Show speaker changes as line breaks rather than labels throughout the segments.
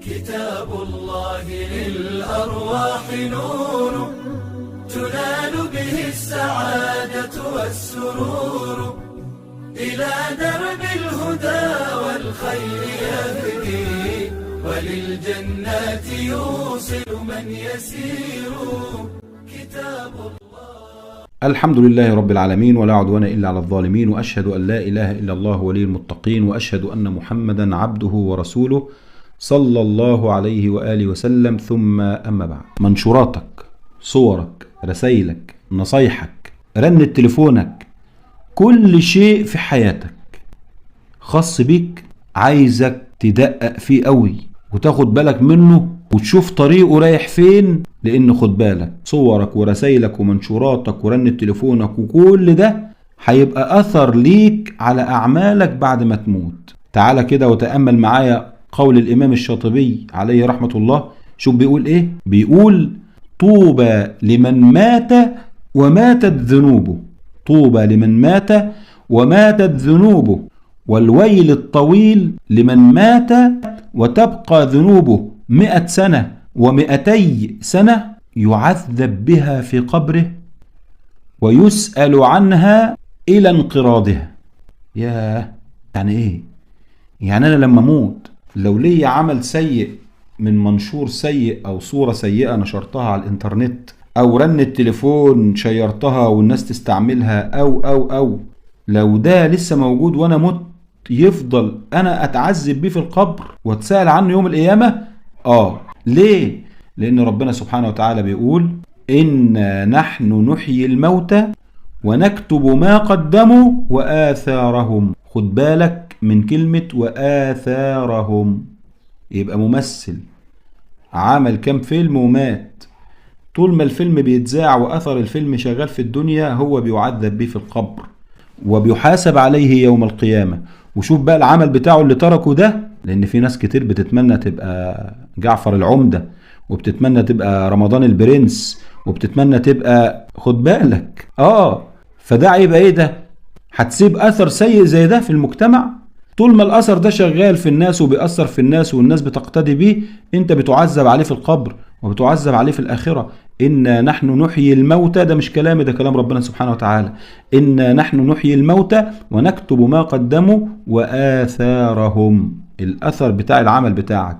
كتاب الله للأرواح نور، تنال به السعادة والسرور، إلى درب الهدى والخير يهدي، وللجنات يوصل من يسير. كتاب الله.
الحمد لله رب العالمين، ولا عدوان إلا على الظالمين، وأشهد أن لا إله إلا الله ولي المتقين، وأشهد أن محمدا عبده ورسوله صلى الله عليه وآله وسلم، ثم أما بعد. منشوراتك، صورك، رسائلك، نصايحك، رنة تليفونك، كل شيء في حياتك خاص بيك عايزك تدقق فيه قوي وتاخد بالك منه وتشوف طريقه رايح فين، لان خد بالك صورك ورسائلك ومنشوراتك ورنة تليفونك وكل ده هيبقى اثر ليك على اعمالك بعد ما تموت. تعالى كده وتأمل معايا قول الامام الشاطبي عليه رحمة الله. شوف بيقول ايه؟ بيقول: طوبى لمن مات وماتت ذنوبه، طوبى لمن مات وماتت ذنوبه، والويل الطويل لمن مات وتبقى ذنوبه 100 سنة و200 سنة يعذب بها في قبره ويسأل عنها إلى انقراضها. ياه، يعني إيه؟ يعني أنا لما أموت لو لي عمل سيء من منشور سيء أو صورة سيئة نشرتها على الإنترنت أو رن التليفون شيرتها والناس تستعملها أو أو أو لو ده لسه موجود وأنا مت يفضل أنا أتعذب بيه في القبر واتسأل عنه يوم القيامة؟ ليه؟ لأن ربنا سبحانه وتعالى بيقول: إنا نحن نحيي الموتى ونكتب ما قدموا وآثارهم. خد بالك من كلمة وآثارهم. يبقى ممثل عمل كام فيلم ومات، طول ما الفيلم بيتذاع وأثر الفيلم شغال في الدنيا هو بيعذب بيه في القبر وبيحاسب عليه يوم القيامة. وشوف بقى العمل بتاعه اللي تركه ده، لأن في ناس كتير بتتمنى تبقى جعفر العمدة، وبتتمنى تبقى رمضان البرنس، وبتتمنى تبقى، خد بالك، فده هيبقى ايه ده؟ هتسيب أثر سيء زي ده في المجتمع. طول ما الأثر ده شغال في الناس وبيأثر في الناس والناس بتقتدي بيه، انت بتعذب عليه في القبر وبتعذب عليه في الآخرة. إنا نحن نحيي الموتى، ده مش كلامي، ده كلام ربنا سبحانه وتعالى. إنا نحن نحيي الموتى ونكتب ما قدموا وآثارهم، الأثر بتاع العمل بتاعك.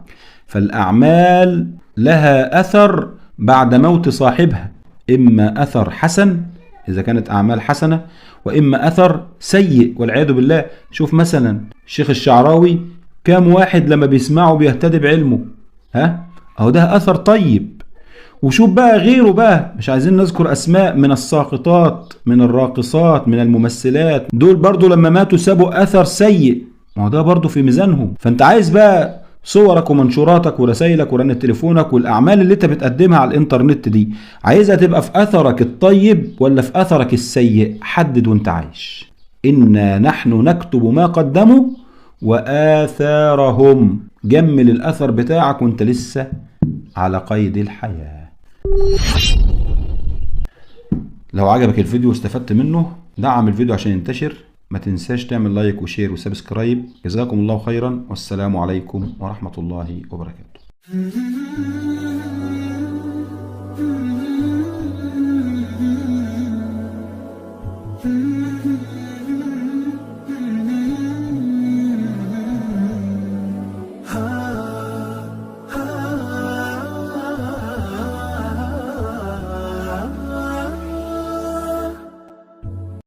فالأعمال لها أثر بعد موت صاحبها، إما أثر حسن إذا كانت أعمال حسنة، وإما أثر سيء والعياذ بالله. شوف مثلا الشيخ الشعراوي كام واحد لما بيسمعه بيهتدي بعلمه، ها؟ أهو ده أثر طيب. وشوف بقى غيره بقى، مش عايزين نذكر أسماء، من الساقطات، من الراقصات، من الممثلات، دول برضو لما ماتوا سابوا أثر سيء، ما هو ده برضو في ميزانهم. فأنت عايز بقى صورك ومنشوراتك ورسائلك ورنة تليفونك والأعمال اللي انت بتقدمها على الإنترنت دي، عايزها تبقى في أثرك الطيب ولا في أثرك السيء؟ حدد وانت عايش. إنا نحن نكتب ما قدموا وآثارهم. جمل الأثر بتاعك وانت لسه على قيد الحياة. لو عجبك الفيديو واستفدت منه دعم الفيديو عشان ينتشر. ما تنساش تعمل like و share و subscribe. جزاكم الله خيرا، والسلام عليكم ورحمة الله وبركاته.